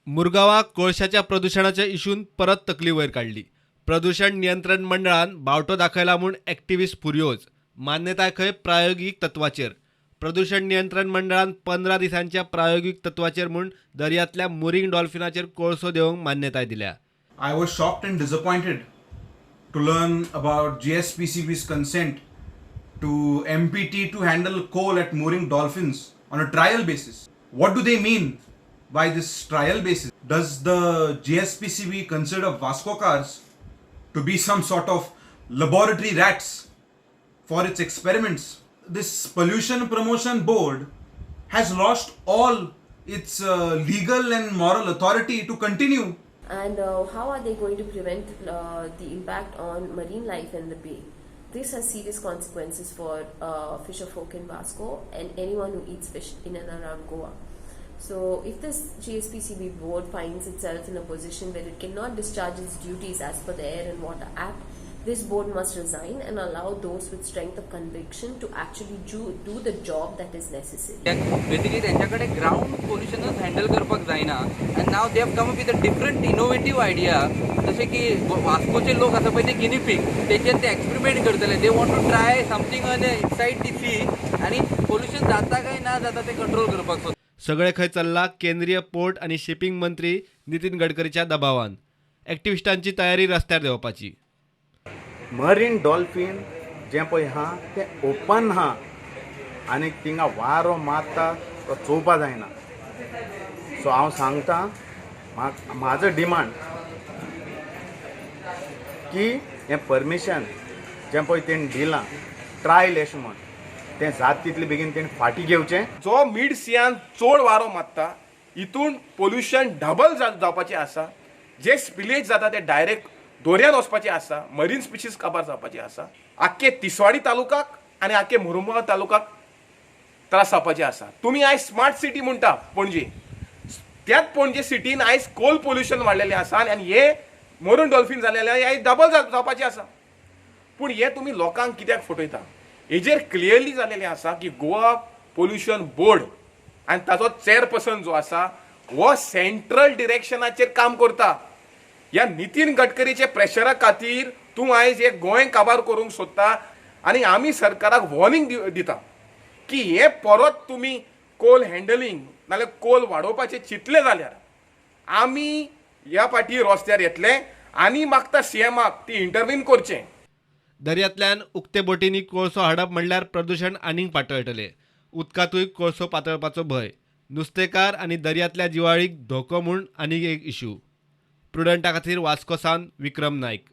मुरगांवां कोळशाच्या प्रदुशणाच्या इशून परत तकली वयर काडली. प्रदुशण नियंत्रण मंडळान बावटो दाखयला म्हूण एक्टिविस्ट फुर्योज. मान्यताय खंय प्रायोगीक तत्वाचेर. प्रदुशण नियंत्रण मंडळान 15 दिसांच्या प्रायोगीक तत्वाचेर म्हूण दर्यांतल्या मुरींग डॉल्फिनाचेर कोळसो देंवोवंक मान्यताय दिल्या. I was shocked and disappointed to learn about GSPCB's consent to MPT to handle coal at mooring dolphins on a trial basis. What do they mean by this trial basis? Does the GSPCB consider Vascocars to be some sort of laboratory rats for its experiments? This Pollution Promotion Board has lost all its legal and moral authority to continue. And how are they going to prevent the impact on marine life in the bay? This has serious consequences for fisher folk in Vasco and anyone who eats fish in and around Goa. So, if this GSPCB board finds itself in a position where it cannot discharge its duties as per the Air and Water Act, this board must resign and allow those with strength of conviction to actually do the job that is necessary. Basically तेंच्या कडेन ground पोल्युशनूच handle करपाक जायना and now they have come up with a different innovative idea. जशें की वास्कोचे लोक आसा पळय ते गिनी पीग, तेचेर ते एक्सपेरिमेंट करतले. They want to try something on inside the sea आनी पोल्युशन जाता काय ना जाता ते कंट्रोल करपाक सोदता. सगळे खंय चल्ला केंद्रीय पोर्ट आनी शिपिंग मंत्री नितीन गडकरीच्या दबावान. एक्टिविस्टांची तयारी रस्त्यार देंवपाची. मरीन डॉल्फीन जें पळय आहा तें ओपन आहा आनी थिंगा वारो मारता तो चोवपा जायना. सो हांव सांगता, म्हाका म्हाजो डिमांड की हें परमिशन जें पळय तेणी दिलां ट्रायल अशें म्हण, तें जाता तितले बेगीन तेणी फाटीं घेवचें. जो मिड सियान चड वारो मारता, हितून पोल्युशन डबल जावपाचें आसा. जे स्पिलेज जाता ते डायरेक्ट दर्यान वचपाचें आसा. मरीन स्पिशीज काबार जावपाची आसा. आख्खे तिसवाडी तालुकाक आनी आख्खे मुरमुगांव तालुकाक त्रास जावपाचे आसा. तुमी आयज स्मार्ट सिटी म्हणटा पणजे, त्याच पणजे सिटीन आयज कोल पोल्युशन वाडलेलें आसा आनी हे मरून डॉल्फीन जालेले हे डबल जावपाचें आसा. पूण हे तुमी लोकांक कित्याक फटयता? हेजेर क्लियरली जालेलें आसा की गोवा पोल्युशन बोर्ड आनी ताचो चेअरपर्सन जो आसा हो सेंट्रल डिरेक्शनाचेर काम करता. ह्या नितीन गडकरीचे प्रेशरा खातीर तूं आयज हे गोंय काबार करूंक सोदता आनी आमी सरकाराक वॉर्निंग दिता की हे परत तुमी कोल हँडलिंग नाल्यार कोल वाडोवपाचें चिंतलें जाल्यार आमी ह्या फाटी रस्त्यार येतले आनी मागता सीएमाक ती इंटरवीन करचें. दर्यांतल्यान उक्ते बोटींनी कोळसो हाडप म्हणल्यार प्रदुशण आनीक पातळटलें. उदकांतूय कोळसो पातळपाचो भंय. नुस्तेकार आनी दर्यांतल्या जिवाळीक धोको म्हूण आनीक एक इशू. प्रुडंटा खातीर वास्को सावन विक्रम नायक.